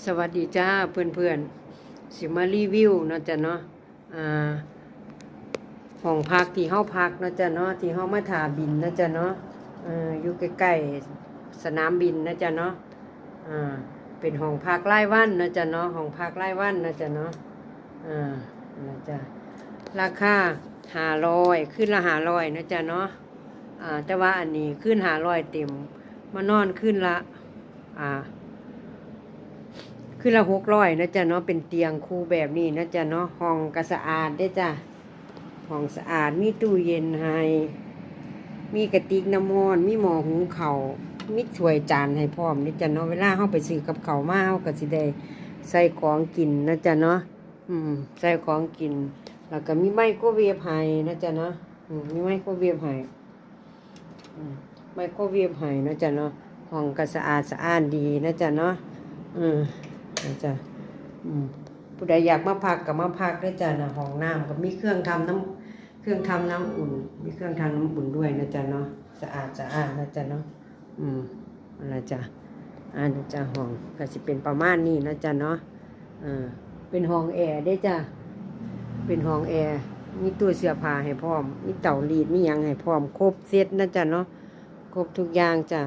ສະຫວັດດີຈ້າເພື່ອນໆ ຊິມາຣີວິວເນາະຈ້າເນາະ ອ່າ ຫ້ອງພັກທີ່ເຮົາພັກເນາະຈ້າເນາະ ທີ່ເຮົາມາຖ້າບິນເນາະຈ້າເນາະ ເອີ ຢູ່ໃກ້ໆ ສະໜາມບິນເນາະຈ້າເນາະ ອ່າ ເປັນຫ້ອງພັກລາຍວັນເນາະຈ້າເນາະ ຫ້ອງພັກລາຍວັນເນາະຈ້າເນາະ ອ່າ ນະຈ້າ ລາຄາຫ້າຮ້ອຍ ຄືນລະຫ້າຮ້ອຍເນາະຈ້າເນາະ ອ່າ ແຕ່ວ່າອັນນີ້ຄືນຫ້າຮ້ອຍເຕັມ ມານອນຄືນລະ ອ່າ ຄືນລະຫົກຮ້ອຍນະຈ້າເນາະ ເປັນຕຽງຄູ່ແບບນີ້ນະຈ້າເນາະ ຫ້ອງກະສະອາດເດ້ຈ້າ ຫ້ອງສະອາດ ມີຕູ້ເຢັນໃຫ້ ມີກະຕິກນ້ຳຮ້ອນ ມີໝໍ້ຫຸງເຂົ້າ ມີຖ້ວຍຈານໃຫ້ພ້ອມເດ້ຈ້າເນາະ ເວລາເຮົາໄປຊື້ກັບເຂົ້າມາ ເຮົາກະຊິໄດ້ໃສ່ຂອງກິນນະຈ້າເນາະ ອືມ ໃສ່ຂອງກິນ ແລ້ວກະມີໄມໂຄເວຟໃຫ້ນະຈ້າເນາະ ອືມ ມີໄມໂຄເວຟໃຫ້ ອືມ ໄມໂຄເວຟໃຫ້ເນາະຈ້າເນາະ ຫ້ອງກະສະອາດສະອ້ານດີເນາະຈ້າເນາະ ເອີ ນະຈ້າ ອືມ ຜູ້ໃດຢາກມາພັກກະມາພັກເດີຈ້ານະ ຫ້ອງນ້ຳກະມີເຄື່ອງທຳນ້ຳ ເຄື່ອງທຳນ້ຳອຸ່ນ ມີເຄື່ອງທຳນ້ຳອຸ່ນດ້ວຍນະຈ້າເນາະ ສະອາດສະອ້ານນະຈ້າເນາະ ອືມ ຫັ້ນລະຈ້າ ອັນນະຈ້າ ຫ້ອງກະຊິເປັນປະມານນີ້ນະຈ້າເນາະ ເອີ ເປັນຫ້ອງແອເດ້ຈ້າ ເປັນຫ້ອງແອ ມີຕູ້ເສື້ອຜ້າໃຫ້ພ້ອມ ມີເຕົາລີດ ມີຫຍັງໃຫ້ພ້ອມ ຄົບເຊັດນະຈ້າເນາະ ຄົບທຸກຢ່າງຈ້າ